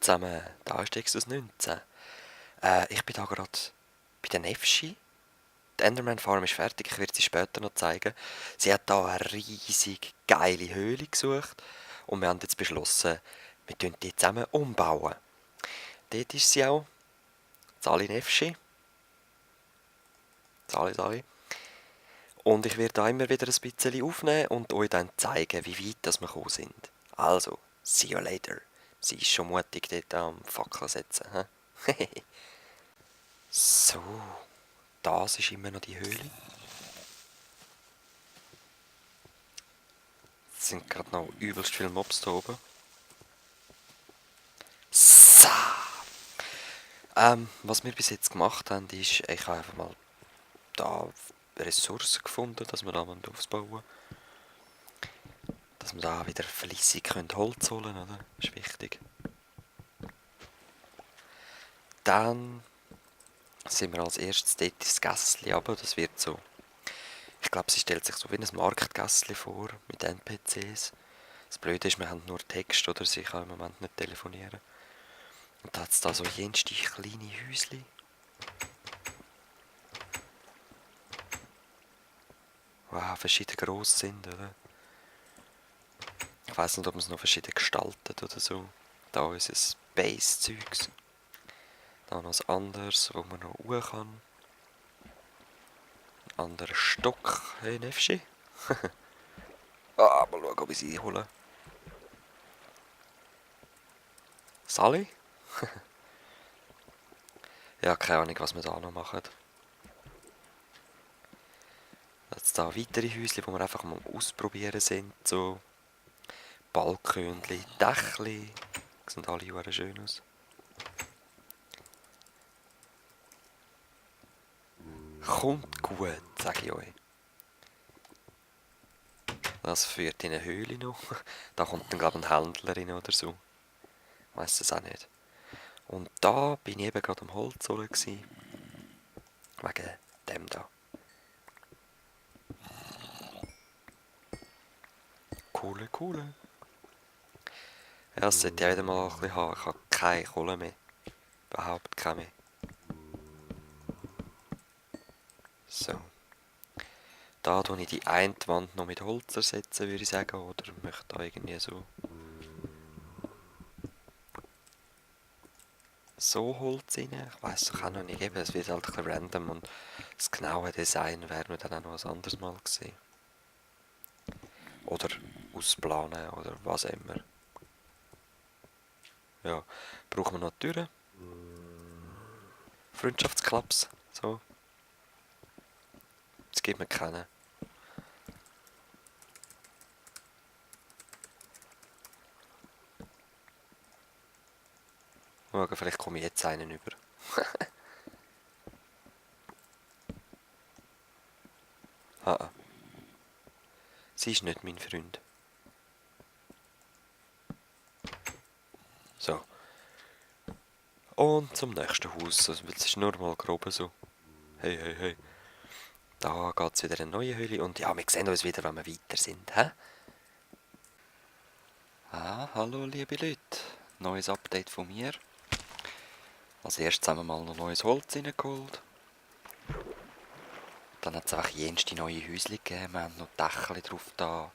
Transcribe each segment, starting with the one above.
zusammen, da ist Exodus 19. Ich bin da gerade bei der Nefschi. Die Enderman Farm ist fertig, ich werde sie später noch zeigen. Sie hat da eine riesig geile Höhle gesucht und wir haben jetzt beschlossen, wir tun die zusammen umbauen. Dort ist sie auch, Sali Nefschi. Sali. Und ich werde da immer wieder ein bisschen aufnehmen und euch dann zeigen, wie weit das wir gekommen sind. Also, see you later. Sie ist schon mutig dort am Fackel setzen. He? So, das ist immer noch die Höhle. Es sind gerade noch übelst viele Mobs da oben. So. Was wir bis jetzt gemacht haben, ist, ich habe einfach mal da Ressourcen gefunden, dass wir da aufbauen können. Dass wir da wieder fleissig Holz holen können, oder? Das ist wichtig. Dann sind wir als erstes dort ins Gässchen runter. Das wird so, ich glaube, sie stellt sich so wie ein Marktgässchen vor mit NPCs. Das Blöde ist, wir haben nur Text oder sie kann im Moment nicht telefonieren. Und da hat es da so jenste kleine Häuschen. Wow, verschieden gross sind, oder? Ich weiss nicht, ob man es noch verschieden gestaltet oder so. Da ist ein Base-Zeugs. Da noch ein anderes, wo man noch hoch kann. Ein anderer Stock. Hey, Nefschi. Mal schauen, ob ich sie hole. Sally? Ja, keine Ahnung, was wir da noch machen. Jetzt da weitere Häuschen, die wir einfach mal ausprobieren sind. So Balkönchen, Dächli. Die sehen alle schön aus. Kommt gut, sage ich euch. Das führt in eine Höhle noch. Da kommt dann, glaube ich, ein Händler rein oder so. Ich weiss es auch nicht. Und da bin ich eben gerade am Holz holen gsi. Wegen dem da. Coole. Ja, das sollte ich wieder mal ein bisschen haben. Ich habe keine Kohle mehr. Überhaupt keine mehr. So. Da tue ich die eine Wand noch mit Holz ersetzen, würde ich sagen. Oder möchte da irgendwie so Holz rein. Ich weiss doch auch noch nicht. Eben, es wird halt ein bisschen random und das genaue Design werden wir dann auch noch ein anderes Mal sehen. Oder ausplanen oder was immer. Ja, brauchen wir noch Türen. Freundschaftsklaps. So. Das gibt mir keine. Mal schauen, vielleicht komme ich jetzt einen über. Sie ist nicht mein Freund. So. Und zum nächsten Haus. Also, es ist nur mal grob so. Hey. Da geht es wieder in eine neue Höhle. Und ja, wir sehen uns wieder, wenn wir weiter sind. Hä? Hallo liebe Leute. Neues Update von mir. Als erstes haben wir mal noch neues Holz reingeholt. Dann hat es einfach jenste neue Häuschen gegeben. Wir haben noch Dächel drauf da.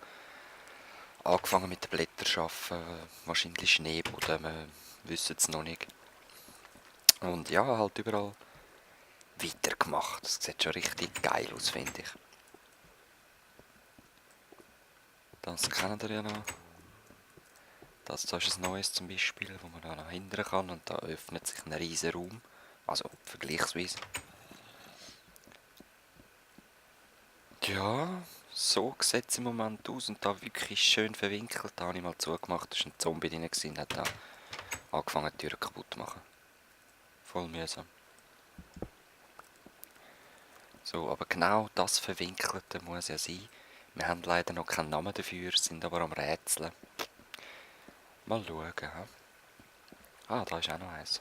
Angefangen mit den Blättern zu arbeiten. Wahrscheinlich Schneeboden, wir wissen es noch nicht. Und ja, halt überall weitergemacht. Das sieht schon richtig geil aus, finde ich. Das kennt ihr ja noch. Das da ist ein neues zum Beispiel, wo man da noch hindern kann. Und da öffnet sich ein riesiger Raum. Also vergleichsweise. Ja, so sieht es im Moment aus. Und da wirklich schön verwinkelt. Da habe ich mal zugemacht. Da war ein Zombie drin und hat da angefangen, die Türen kaputt zu machen. Voll mühsam. So, aber genau das Verwinkelte muss ja sein. Wir haben leider noch keinen Namen dafür, sind aber am Rätseln. Mal schauen. He? Da ist auch noch eins.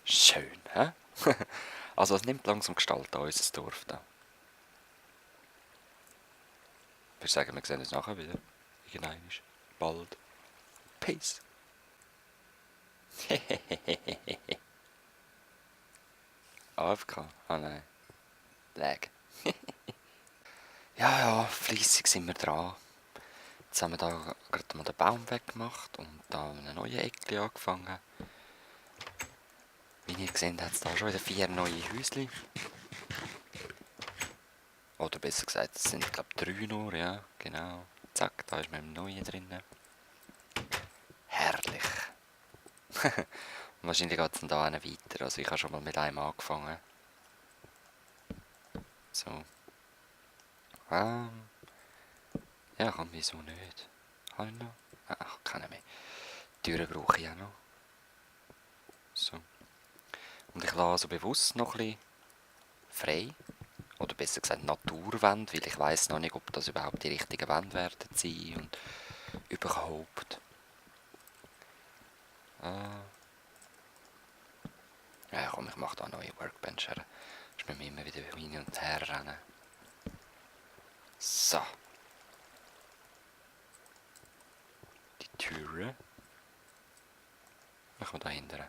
Schön, hä? Also es nimmt langsam Gestalt an, unser Dorf da. Ich würde sagen, wir sehen uns nachher wieder. Irgendwann. Bald. Nice! AFK? Ah nein. Lag. Ja, fleissig sind wir dran. Jetzt haben wir da gerade mal den Baum weggemacht und da eine neue Ecke angefangen. Wie ihr seht, hat es da schon wieder 4 neue Häuschen. Oder besser gesagt, es sind glaube ich 3 nur, ja, genau. Zack, da ist mit dem Neuen drin. Herrlich. Und wahrscheinlich geht es dann da einen weiter. Also ich habe schon mal mit einem angefangen. So. Ja, komm, wieso nicht? Habe ich noch? Ach, keine mehr. Die Türen brauche ich auch noch. So. Und ich lasse also bewusst noch ein bisschen frei. Oder besser gesagt Naturwände, weil ich weiss noch nicht, ob das überhaupt die richtigen Wände werden sein und überhaupt. Ja komm, ich mache da eine neue Workbench her. Ich muss mir immer wieder hin und her rennen. So. Die Türe. Machen wir da hinten.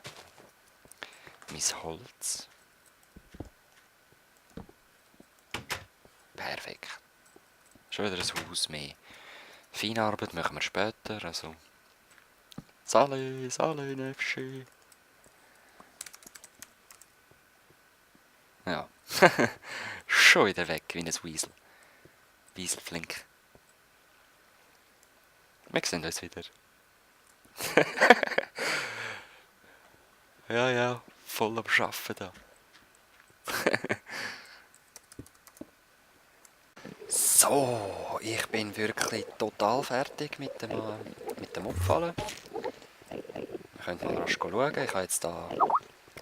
Mein Holz. Perfekt. Schon wieder ein Haus mehr. Feinarbeit machen wir später, also... Sale, Nefschi. Ja. Schon wieder weg, wie ein Weasel. Wieselflink. Wir sehen uns wieder. Ja, voll am Arbeiten da. So, ich bin wirklich total fertig mit dem Abfallen. Wir können mal rasch schauen. Ich habe jetzt da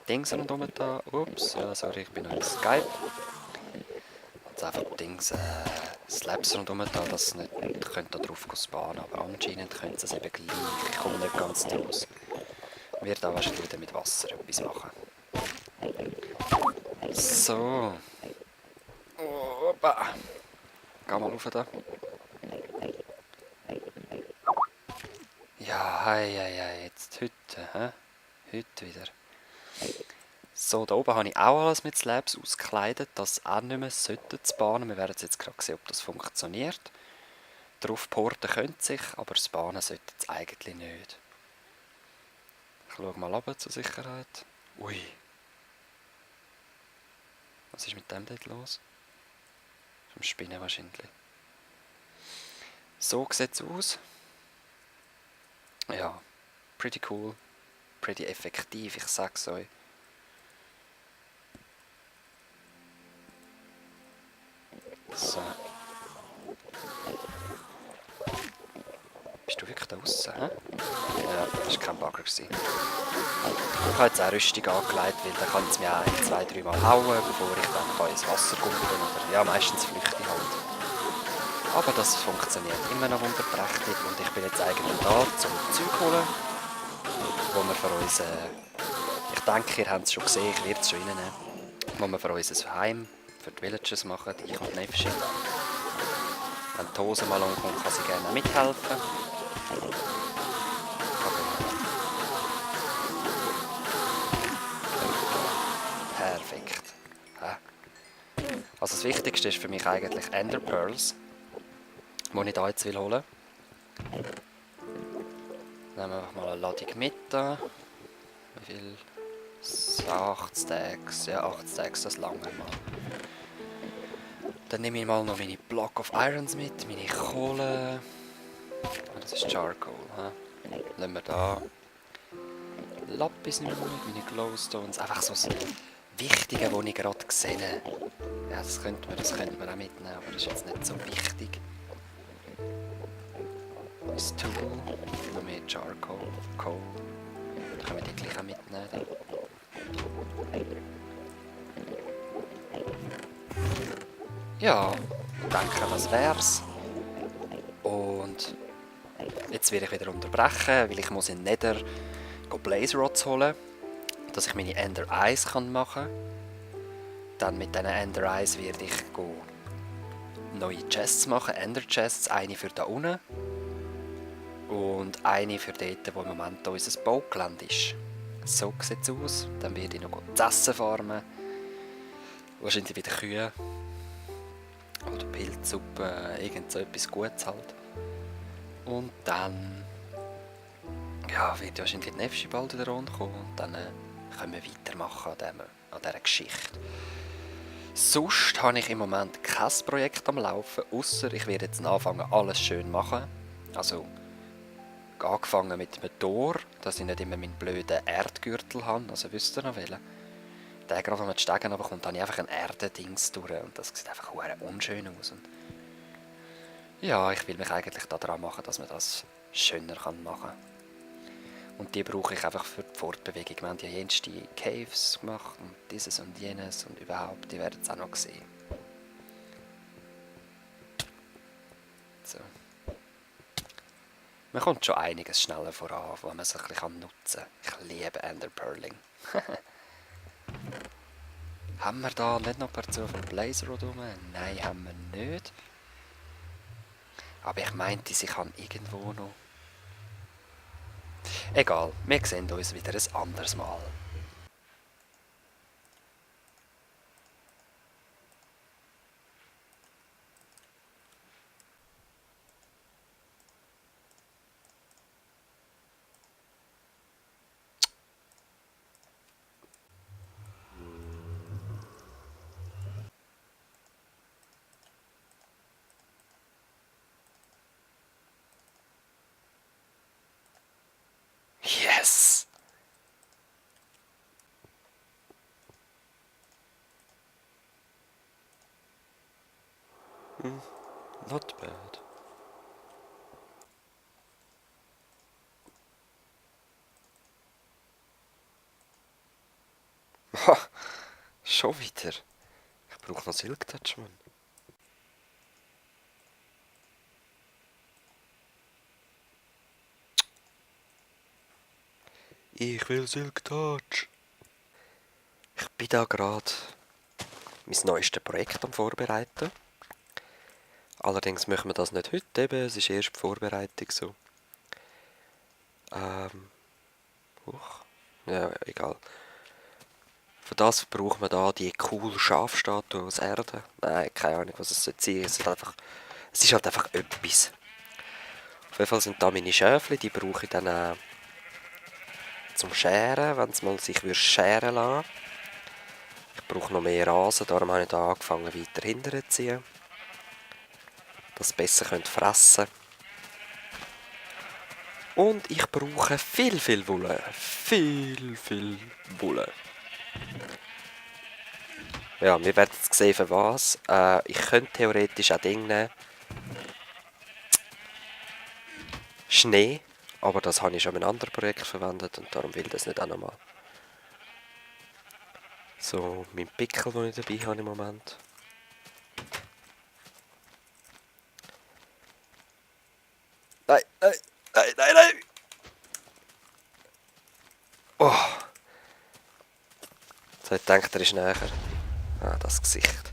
Dings rundherum da. Ups, ja, sorry, ich bin noch in Skype. Jetzt einfach Dings, Slabs rundherum da, dass nicht da drauf spawnen, aber anscheinend können sie es eben gleich. Ich komme nicht ganz draus. Ich werde auch wahrscheinlich wieder mit Wasser etwas machen. So. Opa. Geh mal rauf da. Ja, jetzt heute, hä? Heute wieder. So, da oben habe ich auch alles mit Slabs ausgekleidet, dass es auch nicht mehr zu bahnen. Wir werden jetzt gerade sehen, ob das funktioniert. Drauf porten könnte sich, aber das Bahnen sollte es eigentlich nicht. Ich schaue mal runter zur Sicherheit. Ui. Was ist mit dem dort los? Vom Spinnen wahrscheinlich. So sieht es aus. Ja, pretty cool. Pretty effektiv, ich sag's euch. So. Bist du wirklich da draussen, hä? Ja, das war kein Bagger. Ich habe jetzt auch Rüstung angelegt, weil dann kann es mir auch 1, 2, 3 Mal hauen, bevor ich dann ins Wasser komme. Oder ja, meistens flüchte ich halt. Aber das funktioniert immer noch wunderprächtig und ich bin jetzt eigentlich da, zum Zeug holen, wo wir für uns, ich denke, ihr habt es schon gesehen, ich werde es schon reinnehmen, wo wir für uns ein Heim, für die Villagers machen, ich und Nefschi. Wenn die Hose mal umkommt, kann sie gerne mithelfen. Perfekt. Ja. Also das Wichtigste ist für mich eigentlich Ender Pearls, die ich da jetzt holen will. Nehmen wir mal eine Ladung mit da. Wie viel? 8 Stacks. Ja, 8 Stacks, das lange mal. Dann nehme ich mal noch meine Block of Irons mit, meine Kohle. Das ist Charcoal. Lassen wir da. Lapis nicht mit, meine Glowstones. Einfach so das Wichtige, das ich gerade gesehen habe. Ja, das könnte man auch mitnehmen, aber das ist jetzt nicht so wichtig. Das Tool, noch mehr Charcoal, Coal. Da können wir die gleich auch mitnehmen. Ja, ich denke, das wär's. Und jetzt werde ich wieder unterbrechen, weil ich muss in Nether Blaze Rods holen, dass ich meine Ender Eyes machen kann. Dann mit diesen Ender Eyes werde ich neue Chests machen, Ender Chests, eine für da unten Und eine für dort, wo im Moment unser Baugelände ist. So sieht es aus. Dann werde ich noch das Essen farmen. Wahrscheinlich wieder Kühe. Oder Pilzsuppe, irgend so etwas Gutes halt. Und dann wird wahrscheinlich die Nefschi bald wieder rundkommen und dann können wir weitermachen an dieser Geschichte. Sonst habe ich im Moment kein Projekt am Laufen, ausser ich werde jetzt anfangen, alles schön machen. Also angefangen mit dem Tor, dass ich nicht immer meinen blöden Erdgürtel habe, also wisst ihr noch welchen? Der gerade, wenn man die Stege runterkommt, habe ich einfach ein Erdendings durch und das sieht einfach unschön aus. Und ja, ich will mich eigentlich daran machen, dass man das schöner machen kann. Und die brauche ich einfach für die Fortbewegung. Wir haben ja jenste Caves gemacht und dieses und jenes und überhaupt, die werden es auch noch sehen. So. Man kommt schon einiges schneller voran, wo man es ein bisschen nutzen kann. Ich liebe Enderpearling. Haben wir da nicht noch ein paar Zufall Blazer rum? Nein, haben wir nicht. Aber ich meinte, sie kann irgendwo noch. Egal, wir sehen uns wieder ein anderes Mal. Yes! Not bad. Ha! Schon wieder? Ich brauche noch Silk Touch, Mann. Ich will Silk Touch. Ich bin da gerade mein neuestes Projekt am Vorbereiten. Allerdings machen wir das nicht heute, eben. Es ist erst die Vorbereitung so. Ja, egal. Für das braucht man da die coole Schafstatue aus Erde. Nein, keine Ahnung, was es sein soll. Es ist halt einfach etwas. Auf jeden Fall sind da meine Schäfchen, die brauche ich dann zum Scheren, wenn es mal sich scheren lassen. Ich brauche noch mehr Rasen, darum habe ich da angefangen weiter hinterher zu ziehen. Dass sie besser fressen können. Und ich brauche viel Wolle. Viel Wolle. Ja, wir werden jetzt sehen, für was. Ich könnte theoretisch auch Dinge nehmen. Schnee. Aber das habe ich schon in einem anderen Projekt verwendet und darum will ich das nicht auch nochmal. So, mein Pickel, den ich dabei habe im Moment. Nein! Oh! So, ich denke, er ist näher. Ah, das Gesicht.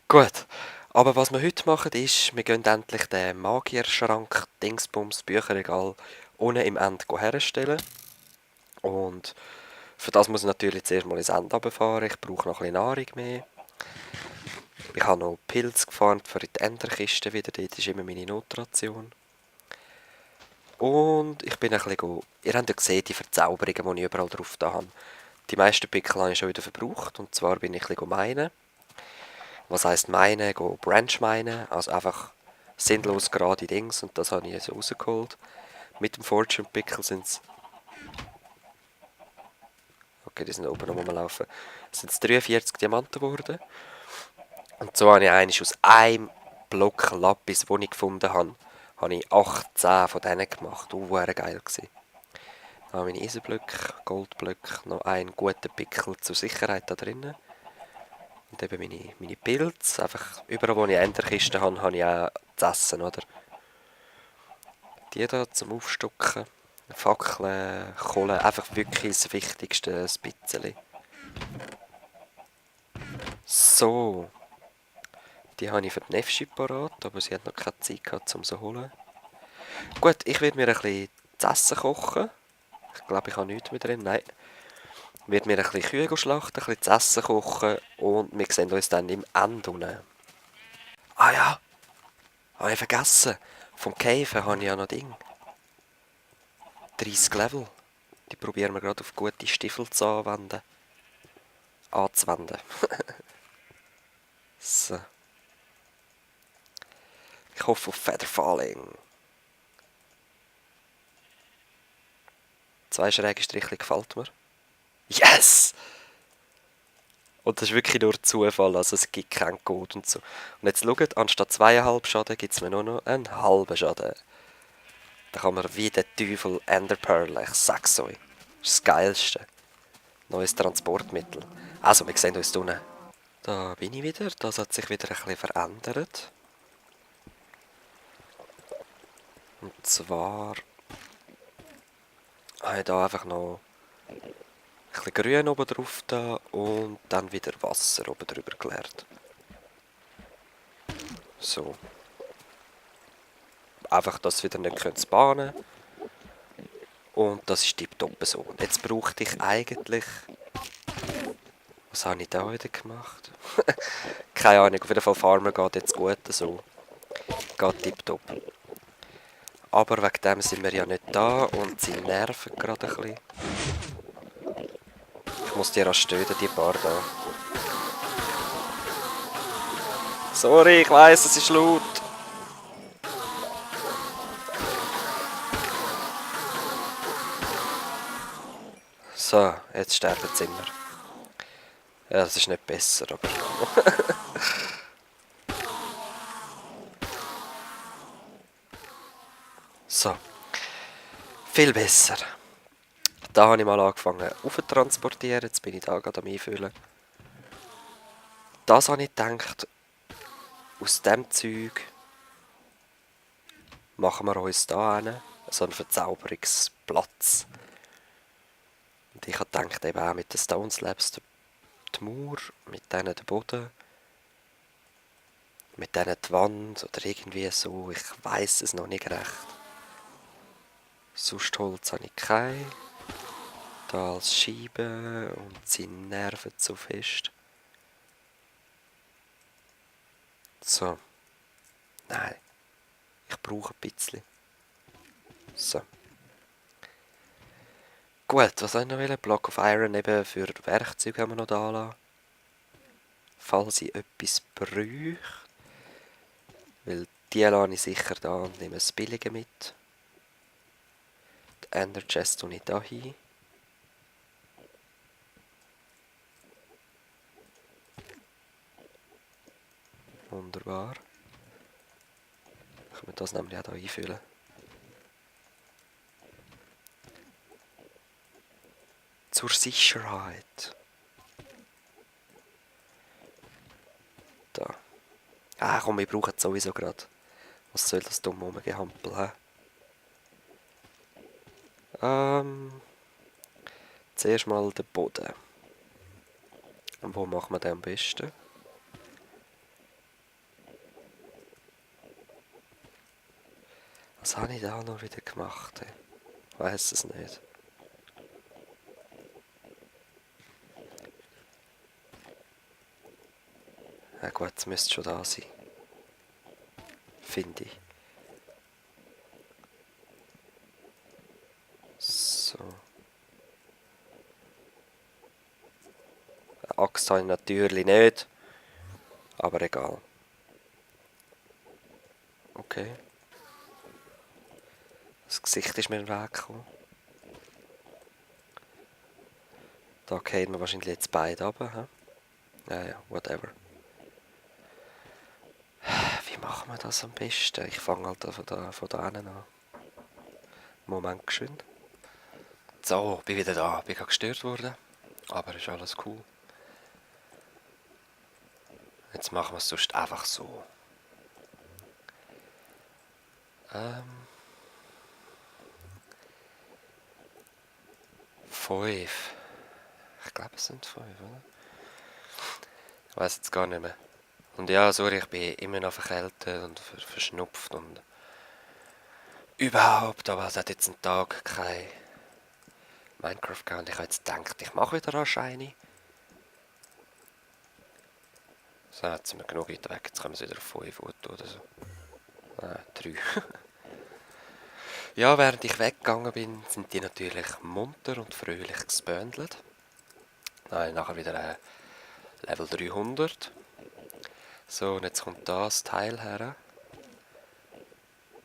Gut. Aber was wir heute machen ist, wir gehen endlich den Magierschrank, Dingsbums, Bücherregal unten im End herstellen. Und für das muss ich natürlich zuerst mal ins End runterfahren. Ich brauche noch ein bisschen Nahrung mehr. Ich habe noch Pilz gefarmt für die Enderkiste wieder. Dort ist immer meine Notration. Und ich bin ein bisschen... Ihr habt ja gesehen, die Verzauberungen, die ich überall drauf da habe. Die meisten Pickel habe ich schon wieder verbraucht. Und zwar bin ich ein bisschen meinen. Was heisst meinen? Branch meinen. Also einfach sinnlos gerade Dings. Und das habe ich so rausgeholt. Mit dem Fortune Pickle sind es... Okay, die sind oben noch rumlaufen. Sind es 43 Diamanten geworden. Und so habe ich eigentlich aus einem Block Lapis, den ich gefunden habe ich 18 von denen gemacht. Geil gewesen. Dann habe ich meine Eisenblöcke, Goldblöcke, noch einen guten Pickel zur Sicherheit da drinnen. Und eben meine Pilze. Einfach überall, wo ich Enderkisten habe, habe ich auch zu essen, oder? Die da zum Aufstocken. Fackeln, Kohle, einfach wirklich das Wichtigste, ein bisschen. So. Die habe ich für die Nefschi parat, aber sie hat noch keine Zeit gehabt, um sie zu holen. Gut, ich werde mir ein bisschen zu essen kochen. Ich glaube, ich habe nichts mehr drin. Nein. Ich werde mir ein bisschen Kühe schlachten, ein bisschen zu essen kochen und wir sehen uns dann im Ende unten. Ah ja, habe ich vergessen. Vom Cave habe ich ja noch Ding. 30 Level. Die probieren wir gerade auf gute Stiefel anzuwenden. So. Ich hoffe auf Featherfalling. 2 schräge Striche gefällt mir. Yes! Und das ist wirklich nur Zufall, also es gibt keinen Code und so. Und jetzt schaut, anstatt 2,5 Schaden gibt es mir nur noch einen halben Schaden. Da kann man wie der Teufel Enderpearl, ich sag's euch. Das ist das Geilste. Neues Transportmittel. Also, wir sehen uns unten. Da bin ich wieder, das hat sich wieder ein bisschen verändert. Und zwar habe ich da einfach noch ein bisschen Grün oben drauf da und dann wieder Wasser oben drüber geleert. So. Einfach, dass sie wieder nicht bahnen können. Und das ist tipptopp so. Und jetzt brauchte ich eigentlich... Was habe ich da wieder gemacht? Keine Ahnung, auf jeden Fall Farmer geht jetzt gut so. Geht tipptopp. Aber wegen dem sind wir ja nicht da und sie nerven gerade ein bisschen. Ich muss die rastöden, die paar da. Sorry, ich weiss, es ist laut. So, jetzt sterben sie immer. Ja, das ist nicht besser, aber... So. Viel besser. Da habe ich mal angefangen aufzutransportieren. Jetzt bin ich da gerade am Einfüllen. Das habe ich gedacht, aus dem Zeug machen wir uns da hin so einen Verzauberungsplatz. Und ich habe gedacht, eben auch mit den Stone Slabs die Mauer, mit denen der Boden, mit denen die Wand oder irgendwie so. Ich weiß es noch nicht recht. Sonst Holz habe ich kein. Da als Scheibe und sie nerven so fest. So. Nein. Ich brauche ein bisschen. So. Gut, was soll ich noch wollen? Block of Iron eben für Werkzeuge haben wir noch da lassen. Falls ich etwas bräuchte. Weil die lasse ich sicher da und nehme das Billige mit. Die Ender Chest tue ich da hin. Wunderbar. Können wir das nämlich auch hier einfüllen. Zur Sicherheit. Da. Ah komm, wir brauchen es sowieso gerade. Was soll das dumme Rumgehampel haben? Zuerst mal den Boden. Und wo machen wir den am besten? Was habe ich da noch wieder gemacht? Ich weiss es nicht. Ja gut, es müsste schon da sein. Finde ich. So. Eine Axt habe ich natürlich nicht. Aber egal. Okay. Das Gesicht ist mir in den Weg gekommen. Da gehen wir wahrscheinlich jetzt beide runter. Ja, whatever. Wie machen wir das am besten? Ich fange halt von da hinten an. Moment geschwind. So, bin wieder da. Bin gerade gestört worden. Aber ist alles cool. Jetzt machen wir es sonst einfach so. 5. Ich glaube, es sind 5, oder? Ich weiß jetzt gar nicht mehr. Und ja, sorry, ich bin immer noch verkältet und verschnupft und Überhaupt, aber es hat jetzt einen Tag kein Minecraft gehabt und ich habe jetzt gedacht, ich mache wieder eine Shiny. So, jetzt sind wir genug weit weg, jetzt können wir es wieder auf 5 Foto oder so. 3. Ja, während ich weggegangen bin, sind die natürlich munter und fröhlich gespöndelt. Dann habe ich nachher wieder Level 300. So, und jetzt kommt das Teil her.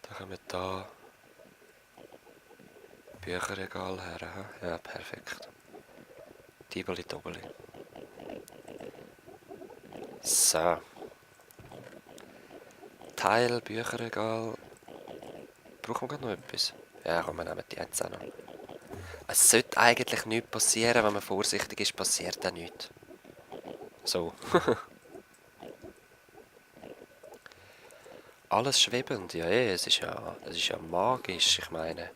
Da kommen da Bücherregal her. Ja, perfekt. Tibeli Dobeli. So. Teil, Bücherregal. Brauchen wir gerade noch etwas? Ja, komm, wir nehmen die jetzt auch noch. Es sollte eigentlich nichts passieren, wenn man vorsichtig ist, passiert auch nichts. So. Alles schwebend, ja, es ist ja magisch, ich meine.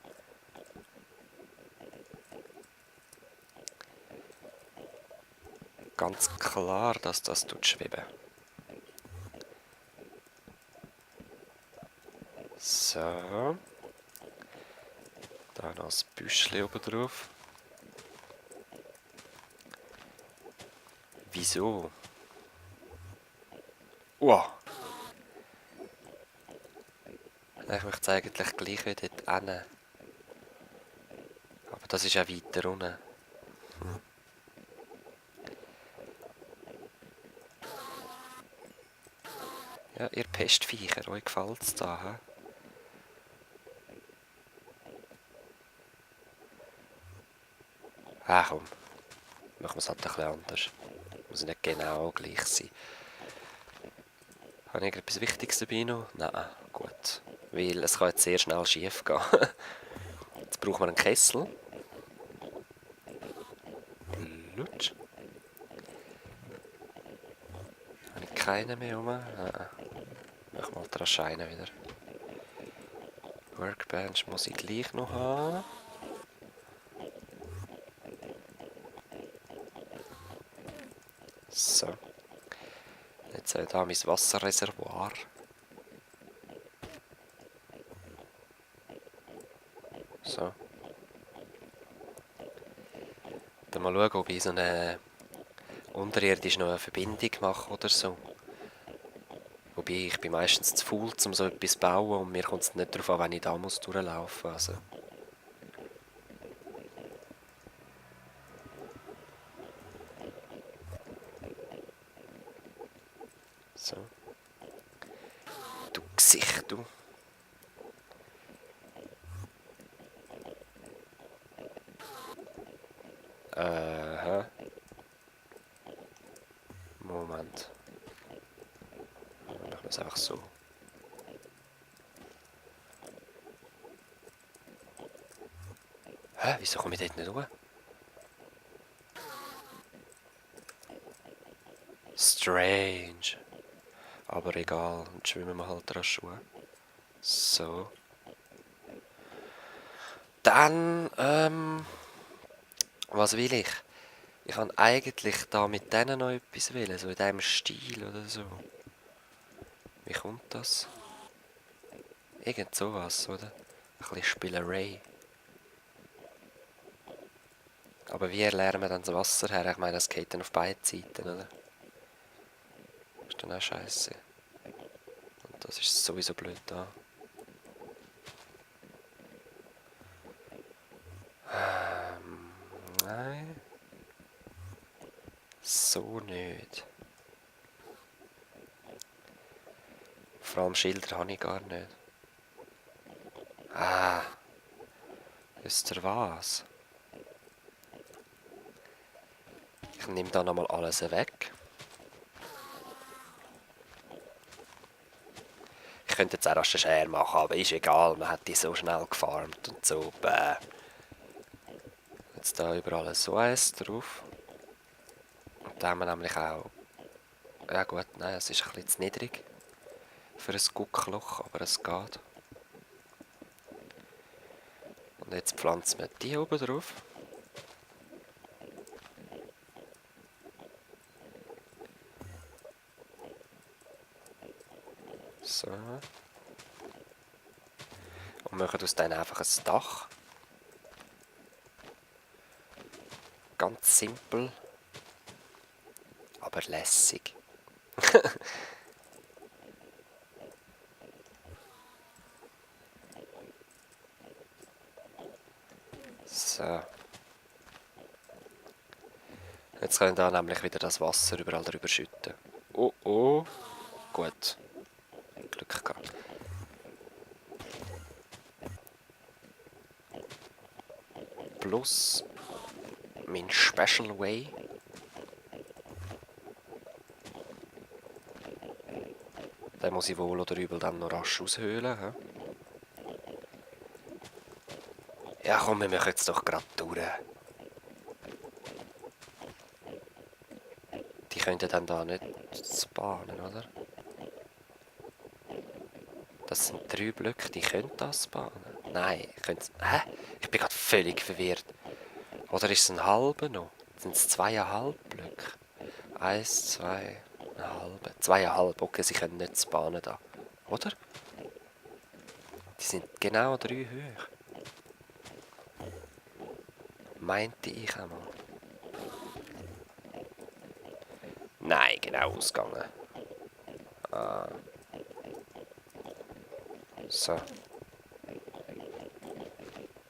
Ganz klar, dass das tut schweben. So. Da noch ein Büschchen oben drauf. Wieso? Wow. Ich möchte es eigentlich gleich wie dort hin. Aber das ist auch weiter unten. Ja, ihr Pestviecher, euch gefällt es da, hä? Komm, machen wir es halt ein bisschen anders. Muss nicht genau gleich sein. Habe ich etwas Wichtiges dabei noch? Nein, gut. Weil es kann jetzt sehr schnell schief gehen. Jetzt brauchen wir einen Kessel. Lutsch. Habe ich keinen mehr rum? Mach mal dran scheinen wieder. Workbench muss ich gleich noch haben. So. Jetzt habe ich da mein Wasserreservoir. So. Dann mal schauen, ob ich so eine unterirdisch noch eine Verbindung mache oder so. Wobei ich bin meistens zu faul, um so etwas zu bauen und mir kommt es nicht darauf an, wenn ich da muss durchlaufen muss. Also. So. Du Gesicht, du. Hä? Moment. Dann machen wir es einfach so. Hä? Wieso komme ich dort nicht hoch? Strange. Aber egal, dann schwimmen wir halt dran Schuhe. So. Dann, was will ich? Ich kann eigentlich da mit denen noch etwas wählen, so in diesem Stil oder so. Wie kommt das? Irgend sowas, oder? Ein bisschen Spielerei. Aber wie lernen wir dann das Wasser her? Ich meine, das geht dann auf beide Seiten, oder? Das ist dann auch scheiße. Und das ist sowieso blöd da. Nein. So nicht. Vor allem Schilder habe ich gar nicht. Wisst ihr was? Ich nehme da nochmal alles weg. Ich könnte jetzt auch rasch eine Schere machen, aber ist egal, man hat die so schnell gefarmt und so. Bäh. Jetzt da überall so eins drauf. Und da haben wir nämlich auch... Ja gut, nein, es ist ein bisschen zu niedrig für ein Guckloch, aber es geht. Und jetzt pflanzen wir die oben drauf. So. Und machen aus denen einfach ein Dach. Ganz simpel, aber lässig. So. Jetzt können da nämlich wieder das Wasser überall drüber schütten. Oh oh. Gut. Glück gehabt. Plus mein Special Way. Den muss ich wohl oder übel dann noch rasch aushöhlen. He? Ja komm, wir machen jetzt doch gerade durch. Die könnten dann da nicht spawnen, oder? Das sind 3 Blöcke, die können das spawnen. Nein, hä? Ich bin gerade völlig verwirrt. Oder ist es ein halber noch? Sind es 2,5 Blöcke? 1, 2, ein halber. 2,5, okay, sie können nicht spawnen da. Oder? Die sind genau 3 hoch. Meinte ich einmal. Nein, genau ausgegangen. Ah. So.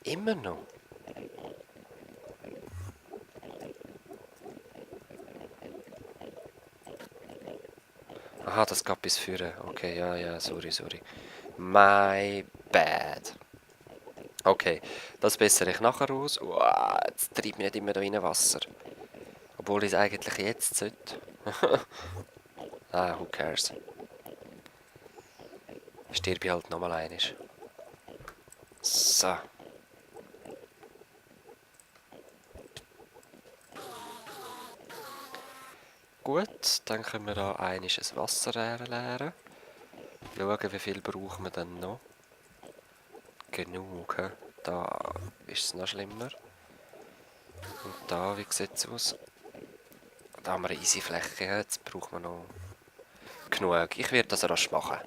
Immer noch. Aha, das geht bis vorne. Okay, ja, sorry. My bad. Okay, das bessere ich nachher aus. Uah, jetzt treibt mir nicht immer da rein Wasser. Obwohl ich es eigentlich jetzt sollte. Who cares. Stirb ich halt nochmal einmal. So. Gut, dann können wir da einmal ein Wasser leeren. Schauen, wie viel brauchen wir dann noch. Genug, he? Da ist es noch schlimmer. Und da, wie sieht es aus? Da haben wir eine easy Fläche, jetzt brauchen wir noch genug. Ich werde das rasch machen.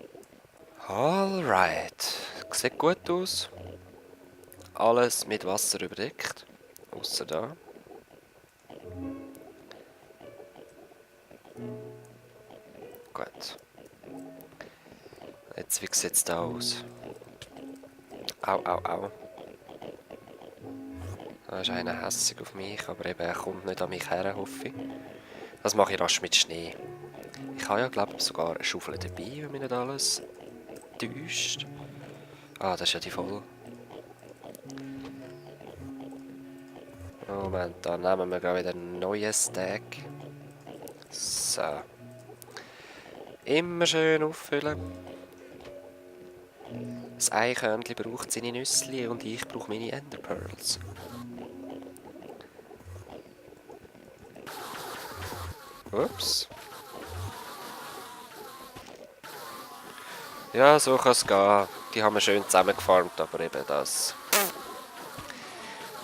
Alright, sieht gut aus. Alles mit Wasser überdeckt. Außer da. Gut. Jetzt, wie sieht es da aus? Au. Da ist einer hässig auf mich, aber eben, er kommt nicht an mich her, hoffe ich. Das mache ich rasch mit Schnee. Ich habe ja, glaube ich, sogar eine Schaufel dabei, wenn mich nicht alles täuscht. Ah, das ist ja die voll. Moment, da nehmen wir gerade wieder einen neuen Stack. So. Immer schön auffüllen. Das Eichhörnchen braucht seine Nüssli und ich brauche meine Enderpearls. Ups. Ja, so kann es gehen. Die haben wir schön zusammengefarmt, aber eben das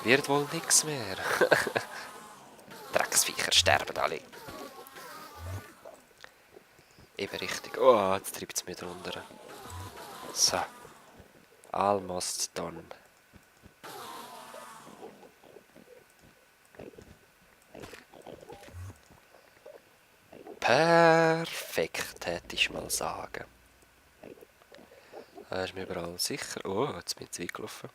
wird wohl nichts mehr. Drecksviecher sterben alle. Eben richtig. Oh, jetzt treibt es mir drunter. So. Almost done. Perfekt, hätte ich mal sagen. Da ist mir überall sicher. Oh, jetzt bin ich weggelaufen.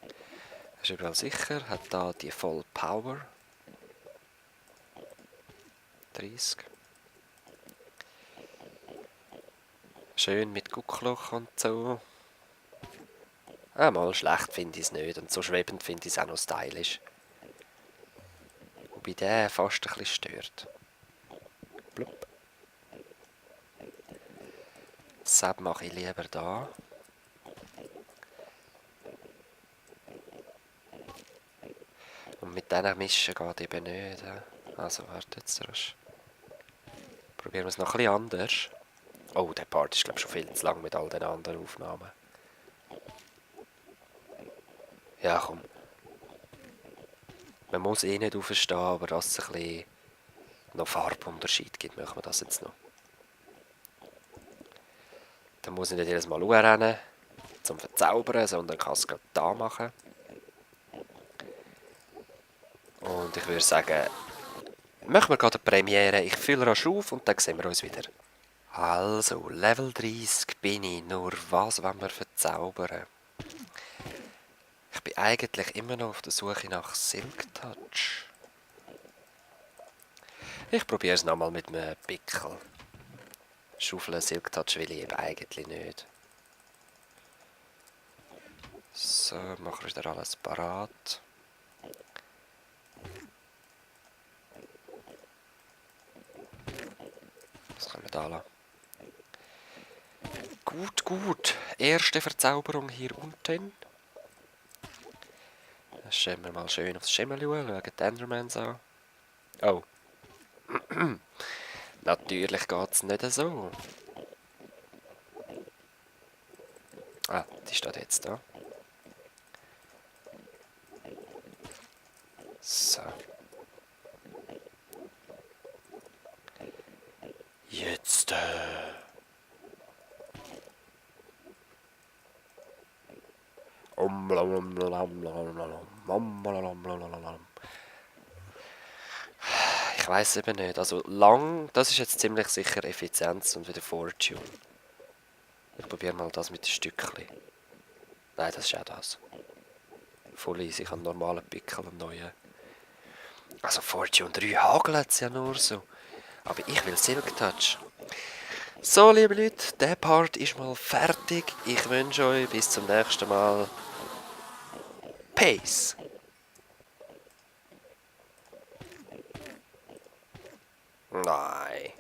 Da ist überall sicher. Hat da die Voll Power. 30. Schön mit Guckloch und so. Mal schlecht finde ich es nicht. Und so schwebend finde ich es auch noch stylisch. Wobei der fast ein bisschen stört. Blub. Das mache ich lieber da. Und mit denen mischen geht eben nicht. Also warte jetzt rasch. Probieren wir es noch ein bisschen anders. Oh, der Part ist glaube ich schon viel zu lang mit all den anderen Aufnahmen. Ja komm. Man muss eh nicht aufstehen, aber dass es ein bisschen noch Farbunterschied gibt, machen wir das jetzt noch. Dann muss ich nicht jedes Mal rennen. zum Verzaubern, sondern kann es gerade da machen. Und ich würde sagen, machen wir gerade eine Premiere. Ich fülle rasch auf und dann sehen wir uns wieder. Also, Level 30 bin ich. Nur was wollen wir verzaubern? Ich bin eigentlich immer noch auf der Suche nach Silk Touch. Ich probiere es nochmal mit einem Pickel. Schaufeln Silk Touch will ich eben eigentlich nicht. So, machen wir wieder alles parat. Das können wir da lassen. Gut, gut. Erste Verzauberung hier unten. Dann schauen wir mal schön aufs Schimmel schauen die Endermans an. Oh. Natürlich geht es nicht so. Ah, die steht jetzt da. So. Jetzt. Ich weiß eben nicht. Also lang, das ist jetzt ziemlich sicher Effizienz und wieder Fortune. Ich probiere mal das mit den Stückchen. Nein, das ist auch das. Voll easy, ich habe einen normalen Pickel und neuen. Also Fortune 3 hagelt es ja nur so. Aber ich will Silk Touch. So, liebe Leute, der Part ist mal fertig. Ich wünsche euch bis zum nächsten Mal. Peace. Nein.